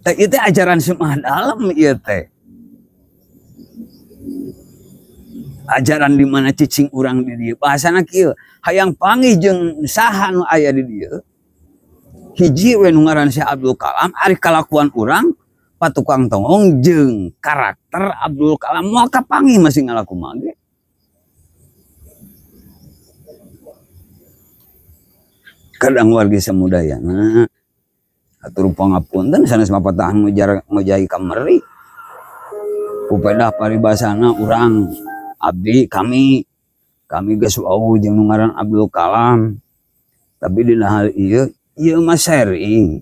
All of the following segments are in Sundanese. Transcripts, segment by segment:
Teh ieu teh ajaran semah dalam ieu teh. Ajaran di mana cicing urang di dieu. Bahasana kieu, hayang panggih jeung saha nu aya di dieu. Hiji we nu ngaran Syekh Abdul Kalam, ari kalakuan urang patukang tonggong jeung karakter Abdul Kalam moal kapanggih masih ngalakumaha ge. Kadang wargi samudayana atur pangapunten sanes mapatahan ngujar ngojai kameri. Kupedah paribasana urang abdi kami geus wawuh jeung nu ngaran Abdul Kalam. Tapi dina hal ieu, ieu mah sharing.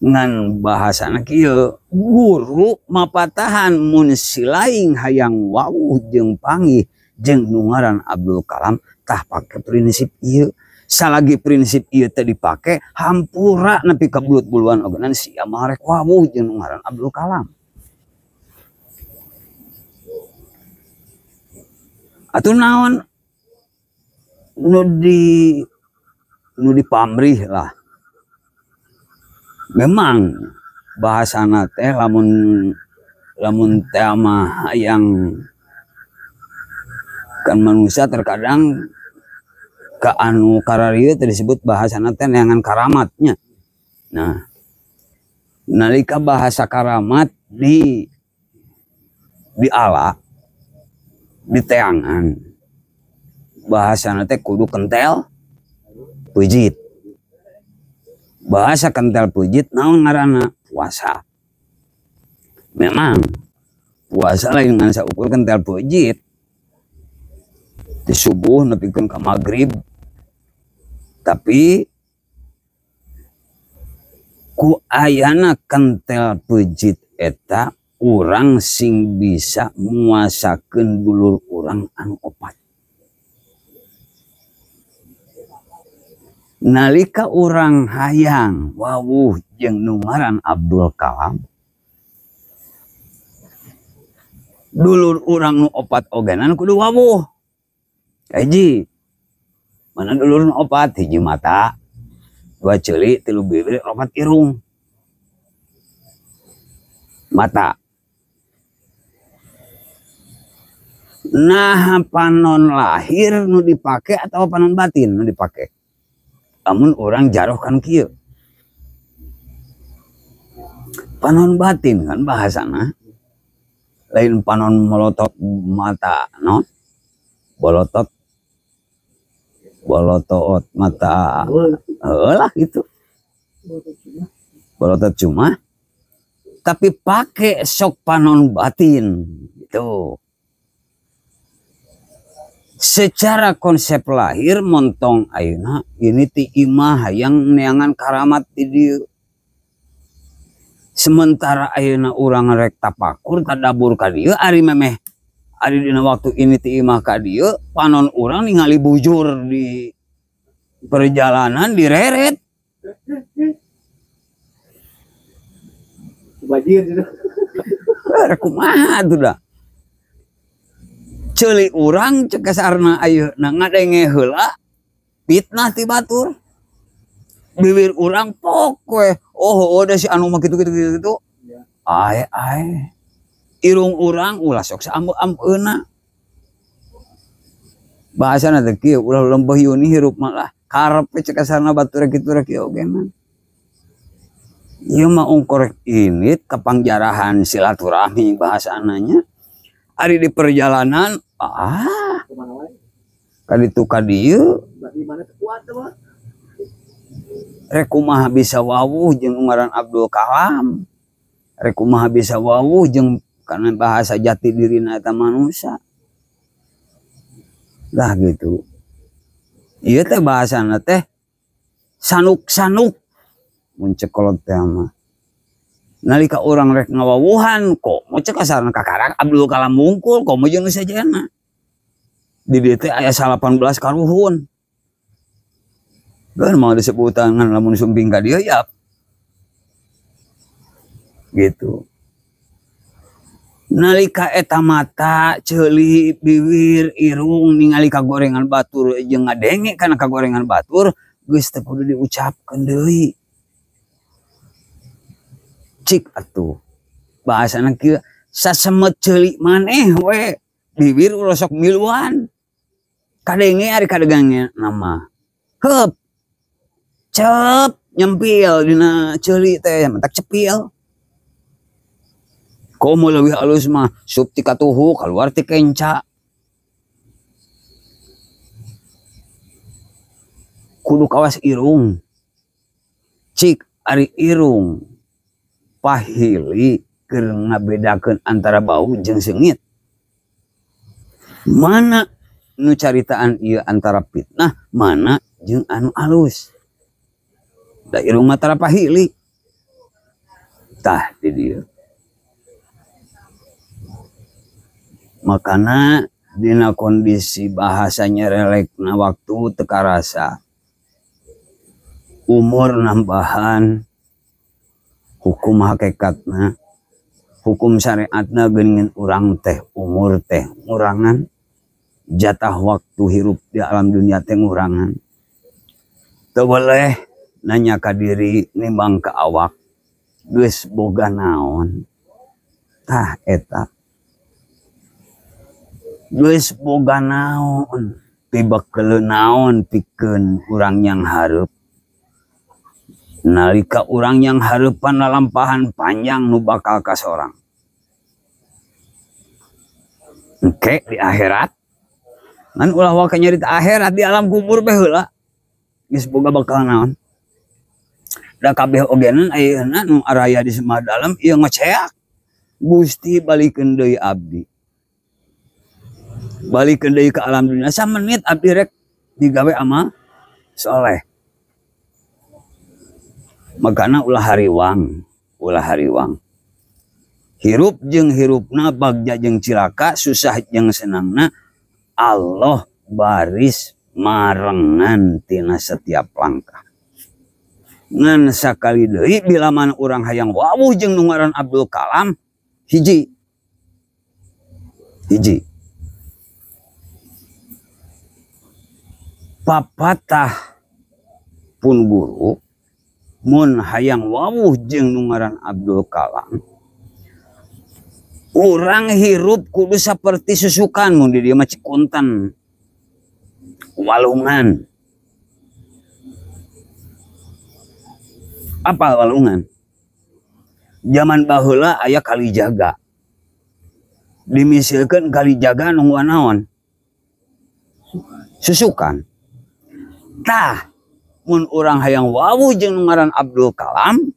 Ngan bahasana kieu, guru mapatahan mun silaing hayang wawuh jeung panggih jeung nu ngaran Abdul Kalam tah pake prinsip ieu. Salagi prinsip ieu teh dipake hampura nepi ka bulut-buluan ogenan sia mah rek wawuh jeung nu ngaran Abdul Kalam. Atuh naon nu dipamrih lah. Memang bahasana teh lamun teh mah yang kan manusia terkadang ke anu kararieu teh disebut bahasana teh neangan karamatnya. Nah, nalika bahasa karamat di ala di teangan bahasana teh kudu kentel pujit. Bahasa kentel pujit naon ngaranna? Puasa. Memang puasa lain ngan saukur kentel pujit. Di subuh nepikeun ka magrib. Tapi ku ayana kentel pujit eta urang sing bisa muasakeun dulur urang anu opat. Nalika urang hayang wawuh jeung nu ngaran Abdul Kalam, dulur urang nu opat ogenan kudu wawuh. Hiji, mana dulur nu opat? Hiji mata, dua ceuli, tilu bibir, opat irung. Mata. Nah, panon lahir nu dipake atau panon batin nu dipake? Lamun orang jaroh kan kieu. Panon batin kan bahasana. Lain panon melotot mata, no? Bolotot. Bolotot mata. Heuh lah gitu. Bolotot cuma tapi pakai sok panon batin gitu. Secara konsep lahir montong ayeuna ini ti imah hayang neangan karamat di dieu. Sementara ayeuna urang rek tapakur tadabur ka dieu ari memeh ari dina waktu ini ti imah ka dieu panon urang ningali bujur di perjalanan direret. Bajir gitu. Rek kumaha atuh da? Ceuli urang cek kasarna ayeuna ngadenge heula fitnah ti batur. Bibir urang pok we. Oh, oh da si anu mah kitu kitu kitu kitu. Ae ae. Irung urang ulah sok saambeuk-ambeuna. Bahasana teh kieu ulah lembah yuni hirup mah lah. Karep we cek kasarna batur kitu rek kieu oge mah. Ieu mah ungkur ini kepangjarahan silaturahmi bahasananya. Ari di perjalanan, ah, kaditu kadieu, rek kumaha bisa wawuh jeung ngaran Abdul Kalam, rek kumaha bisa wawuh jeung karena bahasa jati dirina eta manusia. Lah gitu. Ieu teh bahasana teh sanuk-sanuk mun cek kolot teh mah. Nalika urang rek ngawawuhan kok mau cek kasarna kakarak Abdul Kalam mungkul kok mau jeung nu sajena. Di dieu teh aya 18 karuhun. Geun mau disebutan ngan lamun sumping ka dieu ya. Gitu. Nalika eta mata, ceuli, bibir, irung ningali kagorengan batur jeung ngadenge kana kagorengan batur geus teu kudu diucapkeun deui. Cik atuh. Bahasana kieu sasemet ceuli maneh we bibir ulah sok miluan. Kadenge ari kadegangna mah. Heup. Cep nyempil dina ceuli teh mentak cepil. Komo leuwih alus mah sup ti katuhu kaluar ti kenca. Kudu kawas irung. Cik ari irung pahili keur ngabedakeun antara bau jeung seungit. Mana nu caritaan ieu antara fitnah, mana jeung anu alus. Da irung mah tara pahili. Tah di dieu. Makana dina kondisi bahasa nyerelekna waktu teu karasa. Umur nambahan hukum hakikatna, hukum syariatna geuningan urang teh umur teh ngurangan, jatah waktu hirup di alam dunia teh ngurangan. Teu boleh nanya ka diri nimbang ka awak geus boga naon. Tah eta. Geus boga naon, pibekeuleuh naon pikeun urang yang hareup. Nalika urang yang hareupan lalampahan panjang nu bakal kasorang. Engke di akhirat. Ngan ulah waka nyarita akhirat di alam kubur bae heula. Geus boga bakal naon. Da kabeh ogenan ayeuna nu araya di semah dalem ieu ngeceak. Gusti balikeun deui abdi. Balikeun deui ka alam dunia samenit abdi rek digawe amal soleh. Makana ulah hariwang, ulah hariwang. Hirup jeung hirupna, bagja jeung cilaka, susah jeung senangna, Allah baris marengan tina setiap langkah. Ngan sakali deui bila mana urang hayang wawuh jeung nu ngaran Abdul Kalam, hiji. Hiji. Papatah pun guru mun hayang wawuh jeung nu ngaran Abdul Kalam, urang hirup kudu saperti susukan mun di dieu mah cikunten walungan. Apa walungan? Zaman baheula aya Kalijaga. Dimisilkeun Kalijaga nungguan naon? Susukan. Tah mun urang hayang wawuh jeung nu ngaran Abdul Kalam,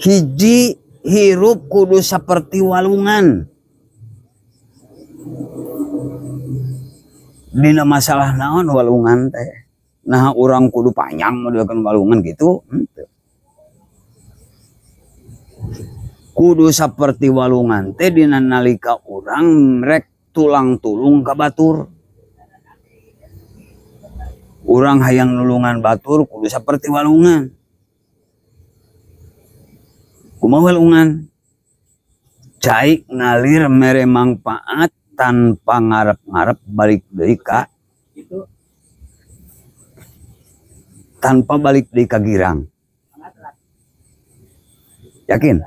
hiji hirup kudu saperti walungan. Dina masalah naon walungan teh? Nah urang kudu panjang modelkeun walungan gitu, henteu. Kudu saperti walungan teh dina nalika urang rek tulang-tulung ka batur. Urang hayang nulungan batur kudu saperti walungan. Kumaha walungan? Cai ngalir mere mangpaat tanpa ngarep-ngarep balik deui ka itu, tanpa balik deui ka girang. Yakin?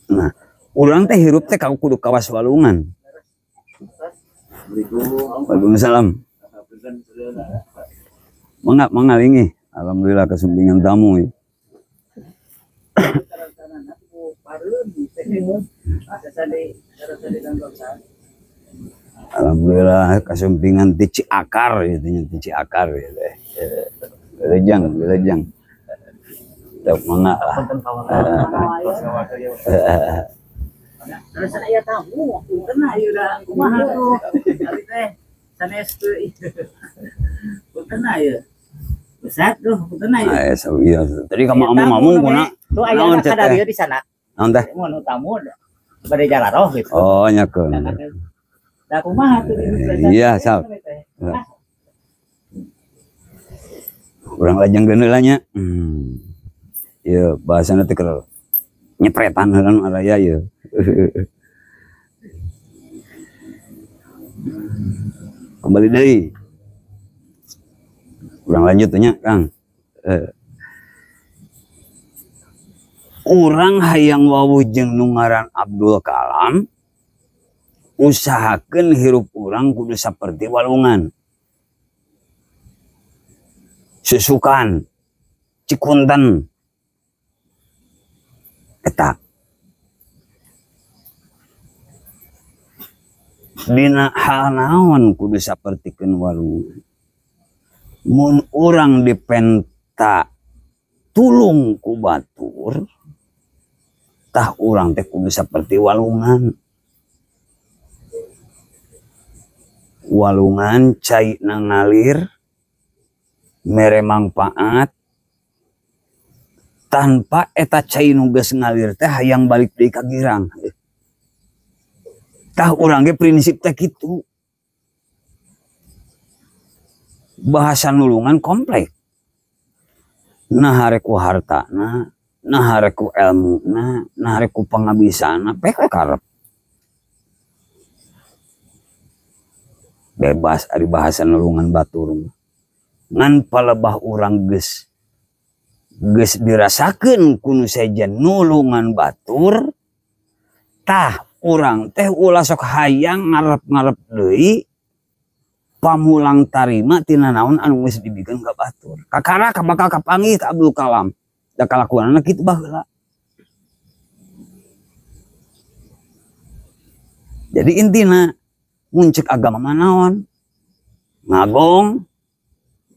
Nah, urang teh hirup teh kudu kawas walungan. Waalaikumsalam. Mangga, mangga linggih. Alhamdulillah kesumpingan tamu ya. Alhamdulillah kasumpingan ti Ciakar gitu nya, ti Ciakar gitu. Lejang, lejang. Tok mangga lah. Terus aya tamu, punten ieu da kumaha tuh. Ari teh sanes teu. Punten ieu. Besar tuh, punten ieu. Ah, iya. Tadi kamu amung-amung kuna. Tuh aya kada dieu di sana. Naon teh? Mun tamu bade jalaroh gitu. Oh, nyakeun. Da kumaha tuh? Iya, sap. Urang lajeng geuneuh lah nya. Ieu bahasana teh keur nyepretan heula araya ieu. Kembali deui. Urang lanjut nya, Kang. Urang hayang wawuh jeung nu ngaran Abdul Kalam, usahakeun hirup urang kudu saperti walungan. Susukan, cikunten. Eta. Dina hal naon kudu sapertikeun walungan. Mun urang dipenta tulung ku batur, tah urang teh kudu saperti walungan. Walungan cai na ngalir, mere mangpaat, tanpa eta cai nu geus ngalir teh hayang balik deui ka girang. Tah urang ge prinsip teh kitu. Bahasa nulungan komplek. Nah rek ku hartana, nah rek ku elmuna, nah rek ku pangabisana, pek we karep. Bebas ari bahasa nulungan batur mah. Ngan palebah urang geus dirasakeun ku nu sejen nulungan batur, tah urang teh ulah sok hayang ngarep-ngarep deui pamulang tarima tina naon anu geus dibikeun ka batur. Kakara bakal kapanggih ka Abdul Kalam. Da kalakuanana kitu baheula. Jadi intina mun ceuk agama mah naon? Ngagong,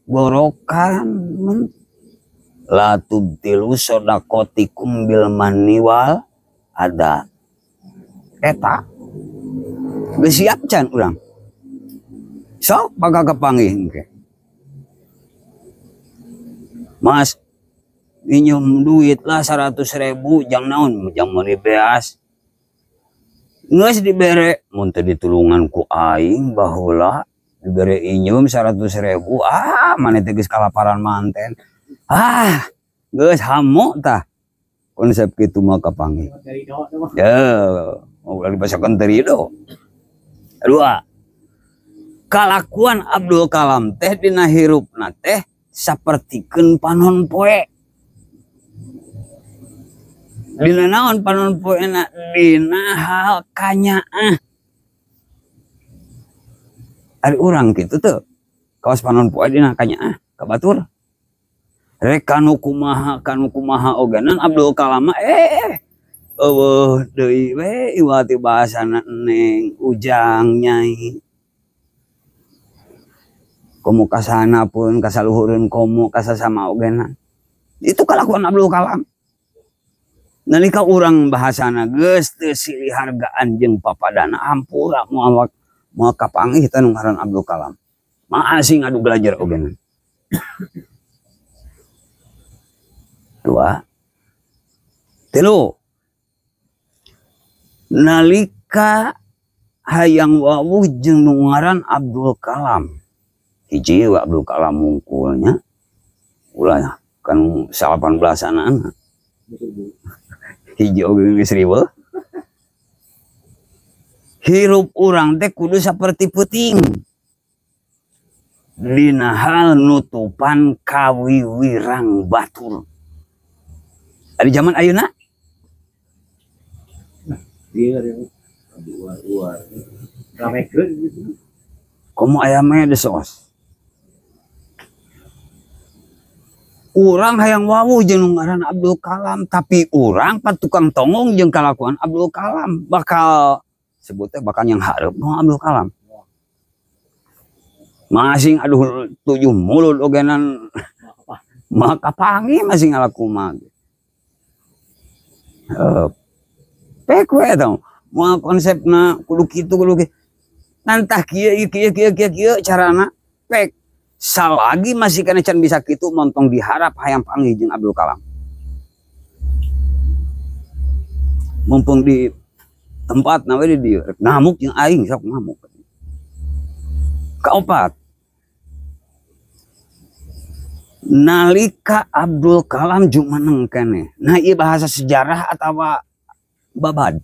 gorokan, la tubtilu shadaqatikum bil manni wal adha. Eta geus siap can urang. Sok bakal kapanggih engke. Mas, minjem duit lah 100.000 jang naon, jang meuli beas. Geus dibere, mun teu ditulungan ku aing baheula dibere injem 100.000, ah maneh teh geus kalaparan manten. Ah, geus hamu tah. Konsep kitu mah kapanggih. Ya, ulah dibasakeun teu rido. Dua, kalakuan Abdul Kalam teh dina hirupna teh sapertikeun panon poe. Dina naon panon poena? Dina hal kanyaah. Ari urang kitu teu. Kawas panon poe dina kanyaah ka batur. Rek kanu kumaha ogenan Abdul Kalam mah eueuh deui we iwati bahasana neng ujang nyai. Komo kasana pun kasaluhureun komo kasasama ogenan. Itu kalakuan Abdul Kalam. Nalika urang bahasana geus teu silih hargaan jeung papadana hampura moal moal kapanggih teh nu ngaran Abdul Kalam. Mah asing adu belajar ogenan. Dua, tilu, nalika hayang wawuh jeung nu ngaran Abdul Kalam. Hiji we Abdul Kalam mungkulnya ulah kan 18-an. Hiji oge geus riweuh. Hirup urang teh kudu saperti peuting. Dina hal nutupan kawiwirang batur. Ari zaman ayeuna? Iya, uar-uar. Ramekeun gitu. Komo aya medsos. Urang hayang wawuh jeung nu ngaran Abdul Kalam, tapi urang patukang tongong jeung kalakuan Abdul Kalam bakal sebutnya bakal yang hareup nu Abdul Kalam. Masing aduh tujuh mulut ogenan maka panggih masing ngalakumaha. Pek we tong moal konsepna kudu kitu kudu kitu. Nantah kieu kieu kieu kieu kieu carana pek. Salagi masih kana can bisa kitu montong diharap hayang panggih jeung Abdul Kalam. Mumpung di tempat na we di dieu rek ngamuk jeung aing sok ngamuk. Kaopat, nalika Abdul Kalam jumeneng keneh. Nah ieu bahasa sejarah atawa babad.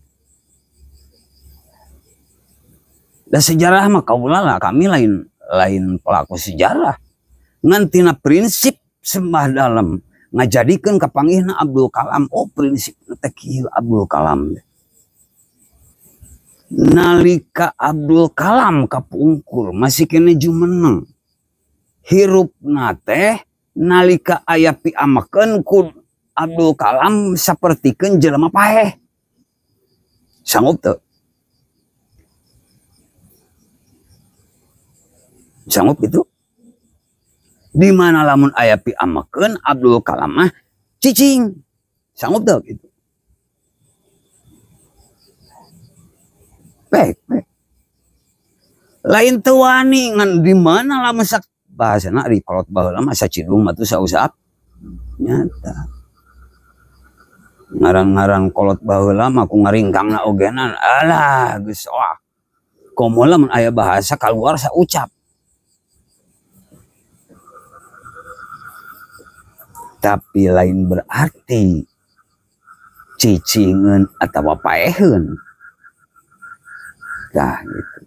Da sejarah mah kaula lah, kami lain pelaku sejarah. Ngan tina prinsip sembah dalem ngajadikeun kapanggihna Abdul Kalam. Oh prinsipna teh kieu Abdul Kalam. Nalika Abdul Kalam kapungkur masih kene jumeneng. Hirupna teh nalika aya piamakeun ku Abdul Kalam sapertikeun jelema paeh. Sanggup teu? Sanggup gitu? Di mana lamun aya piamakeun Abdul Kalam mah cicing. Sanggup teu gitu? Baik, baik. Lain teu wani ngan di mana lamun sak bahasana ari kolot baheula mah sacidung mah teu sausap nyata. Ngaran-ngaran kolot baheula mah ku ngaringkangna ogenan alah geus soak. Komo lamun aya bahasa kaluar saucap. Tapi lain berarti cicingeun atawa paeheun. Tah gitu.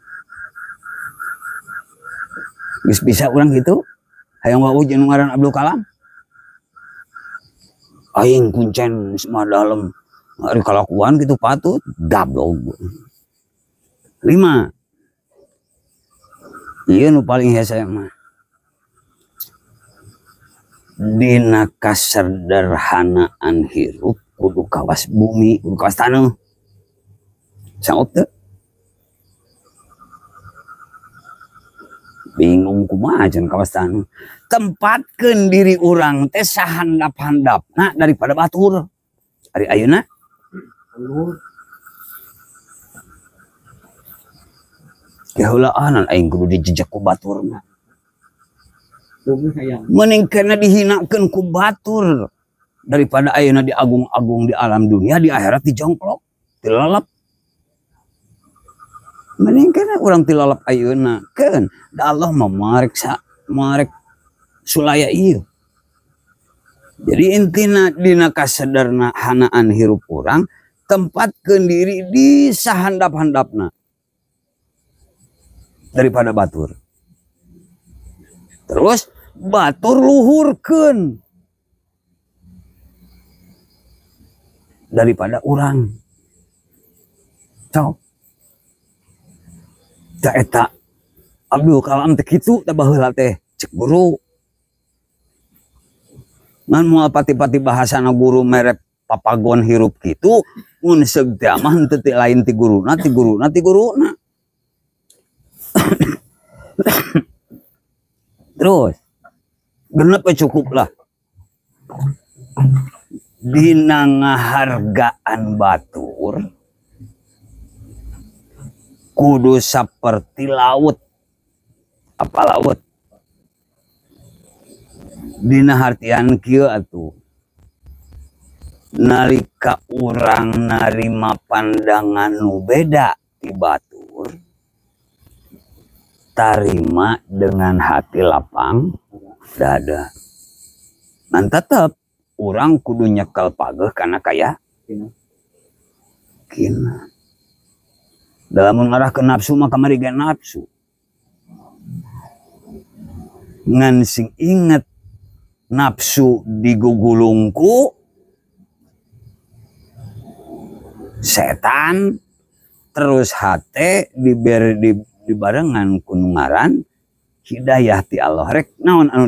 Geus bisa urang gitu? Hayang wawuh jeung ngaran Abdul Kalam. Aing kuncen semua dalem ari kalakuan gitu patut gablog. 5. Ieu nu paling hese mah. Dina kasederhanaan hirup kudu kawas bumi, kudu kawas taneuh. Sanggup teu? Bingung kumaha cenah kawas taneuh. Tempatkeun diri urang teh sahandap-handapna daripada batur. Ari ayeuna keheulaanan aing kudu dijejak ku batur mah. Mending kena dihinakeun ku batur daripada ayeuna diagung-agung di alam dunia, di akhirat dijongklok, dilalap. Mending kena urang tilalap ayeuna keun da Allah mah marek marek sulaya ieu. Jadi intina dina kasederhanaan hirup urang tempatkeun diri di sahandap-handapna daripada batur. Terus batur luhurkeun daripada urang. Sok. Ta eta Abdul Kalam teh kitu teh baheula teh cek guru. Ngan moal pati-pati bahasana guru merek papagon hirup kitu mun seug teh mah henteu ti lain ti guruna ti guruna ti guruna. Terus genep we cukup lah. Dina ngahargaan batur kudu saperti laut. Apa laut? Dina hartian kieu atuh. Nalika urang narima pandangan nu beda ti batur, tarima dengan hati lapang dada. Ngan tetep urang kudu nyekel pageuh kana kaya kina. Dalam ngarah ke nafsu mah kamari ge nafsu. Ngan sing inget nafsu digugulungku setan, terus hate diberi dibarengan ku nu ngaran hidayah ti Allah. Rek naon anu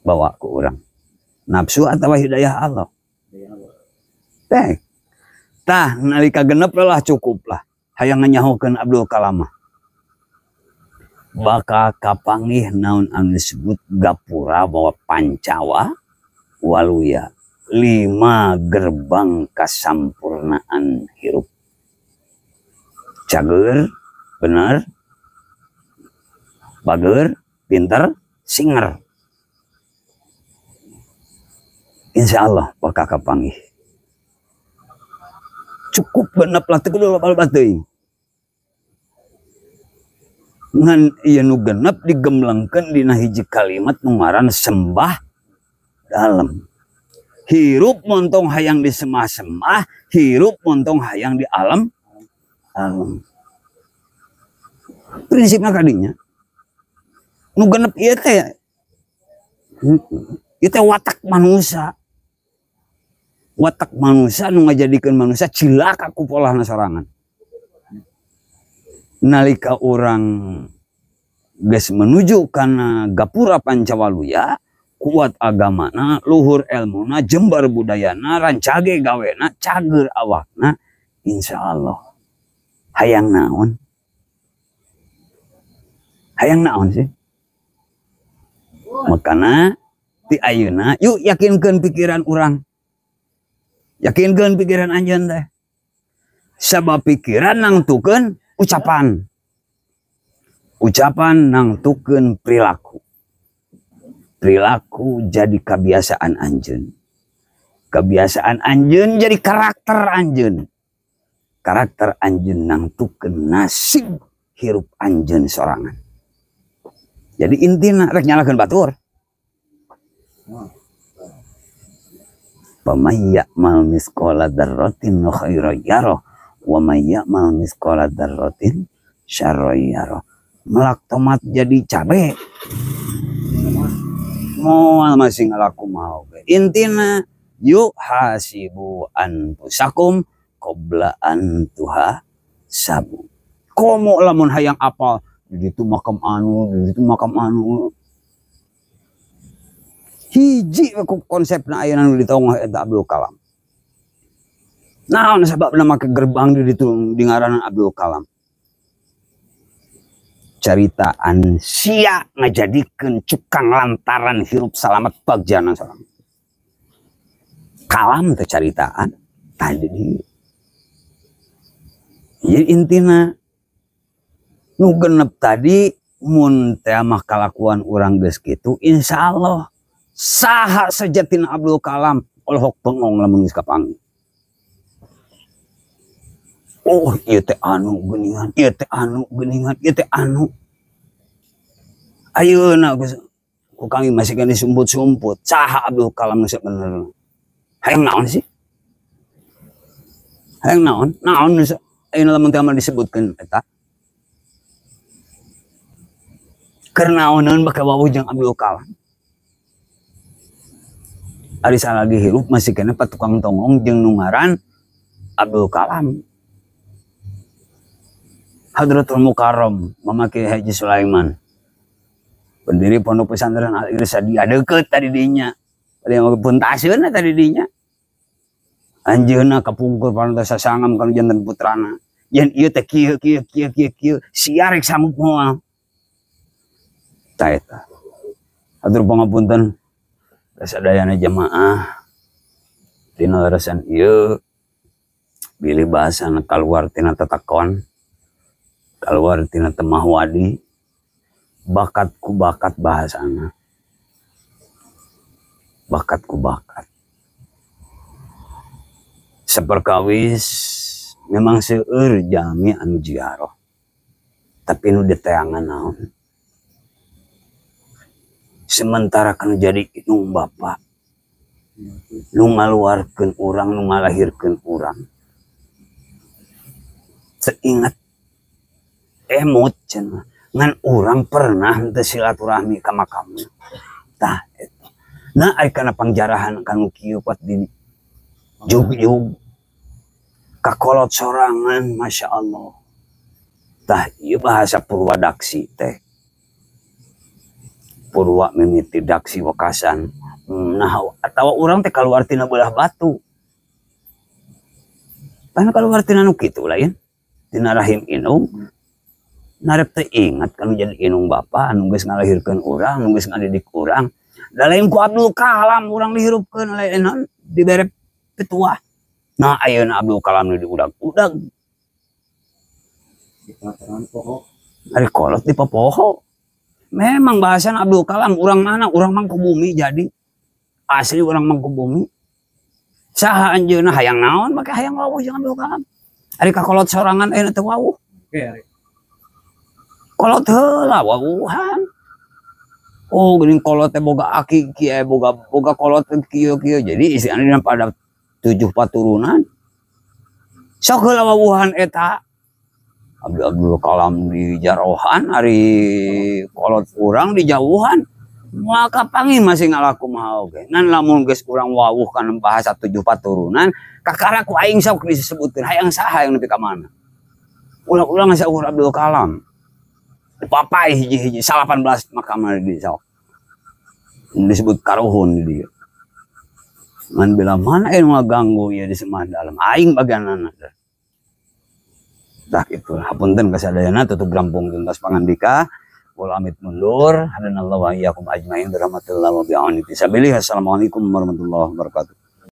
dibawa ku urang? Nafsu atawa hidayah Allah? Teh. Tah nalika genep lah cukup lah. Hayang nganyahokeun Abdul Kalam mah. Bakal kapanggih naon anu disebut gapura bawa pancawa waluya, 5 gerbang kasampurnaan hirup. Cager, bener, bager, pinter, singer. Insya Allah bakal kapanggih. Cukup genep lah teu kudu loba-loba teuing. Ngan ieu nu genep digemblengkeun dina hiji kalimat nu ngaran sembah dalem. Hirup montong hayang di semah-semah, hirup montong hayang di alam alam. Prinsipna kadinya. Nu genep ieu teh Itu watak manusia. Watak manusia nu ngajadikeun manusia cilaka ku polahna sorangan. Nalika urang geus menuju kana gapura Pancawaluya, kuat agamana, luhur elmuna, jembar budayana, rancage gawena, cager awakna, insyaallah. Hayang naon? Hayang naon sih? Makana ti ayeuna yuk yakinkeun pikiran urang. Yakinkeun pikiran anjeun teh. Sabab pikiran nangtukeun ucapan. Ucapan nangtukeun perilaku. Perilaku jadi kebiasaan anjeun. Kebiasaan anjeun jadi karakter anjeun. Karakter anjeun nangtukeun nasib hirup anjeun sorangan. Jadi intina rek nyalakeun batur. Faman ya'mal misqala dzarratin khairan yarah wa may ya'mal misqala dzarratin syarran yarah. Melak tomat jadi cabe. Moal masih ngalaku mau. Intina yuk hasibu anfusakum qabla an tuhasabu. Komo lamun hayang apal di ditu makam anu, di ditu makam anu. Hiji ku konsepna ayeuna nu ditonggoh eta Abdul Kalam. Naon sababna make gerbang di ditu di ngaranan Abdul Kalam? Caritaan sia ngajadikeun cukang lantaran hirup salamet bagjana sorang. Kalam teh caritaan tadi di. Jadi intina nu genep tadi mun teh mah kalakuan urang geus kitu insyaallah saha sejatina Abdul Kalam olohok bengong lamun geus kapanggih. Oh ieu teh anu geuningan, ieu teh anu geuningan, ieu teh anu. Ayeuna geus ku kami masih keneh sumput-sumput saha Abdul Kalam nu sabenerna. Hayang naon sih? Hayang naon? Naon nu ayeuna lamun teh mah disebutkeun eta? Keur naoneun baka wawuh jeung Abdul Kalam. Ari salagi hirup masih keneh patukang tongong jeung nu ngaran Abdul Kalam. Hadratul Mukarram Mama Kiai Haji Sulaiman, pendiri pondok pesantren Al Irsyadiyah, deukeut tadi dinya. Tadi mah puntaseunna tadi dinya. Anjeunna kapungkur parantos sasangam kana janten putrana. Yen ieu teh kieu kieu kieu kieu kieu sia rek sanggup moal. Tah eta. Atur pangapunten sadayana jamaah tina leresan ieu bilih bahasana kaluar tina tetekon, kaluar tina temah wadi, bakat ku bakat bahasana, bakat ku bakat. Seperkawis memang seueur jalmi anu ziarah, tapi nu diteangan naon? Sementara kan jadi indung bapa, nu ngaluarkeun urang, nu ngalahirkeun urang. Seingat emot cenah, ngan urang pernah henteu silaturahmi ka makamna. Tah eta. Nah ari kana pangjarahan kanu kieu pat di jug-jug kakolot sorangan Masya Allah. Tah ieu bahasa Purwadaksi teh. Purwa mimiti daksi wekasan. Nah atawa urang teh kaluar tina belah batu. Pan kaluar tina nu kitu lain. Tina rahim indung. Narep teh ingat kanu jadi indung bapa anu geus ngalahirkeun urang, anu geus ngadidik urang. Da lain ku Abdul Kalam urang dihirupkeun lain naon dibere petuah. Nah ayeuna Abdul Kalam nu diudag-udag. Ari kolot di popoho. Memang bahasan Abdul Kalam urang mana? Urang Mangkubumi jadi. Asli urang Mangkubumi. Saha anjeunna hayang naon make hayang wawuh jeung Abdul Kalam. Ari kakolot sorangan ayeuna teu wawuh. Kolot heula wawuhan. Oh geuning kolot teh boga aki kieu boga kolot kieu kieu. Jadi istilahna dina pada 7 paturunan. Sok heula wawuhan eta. Abdul Kalam di jarohan, ari kolot urang di jauhan. Moal kapanggih masih ngalakumaha oge. Ngan lamun geus urang wawuh kana bahasa tujuh paturunan, kakara ku aing sok disebutkeun hayang saha yang nepi ka mana. Ulah-ulah saukur Abdul Kalam. Papai hiji-hiji 18 makam di sok. Disebut karuhun di dia. Ngan bila mana yang ngaganggu ya di Semah Dalem aing bagian anak. Tah itu, hapunten kasadayana, tutup rampung tuntas pangandika. Kula amit mundur. Hadanallahu wa iyyakum ajmain birahmatillah wa bi'auni fisabilillah. Assalamualaikum warahmatullahi wabarakatuh.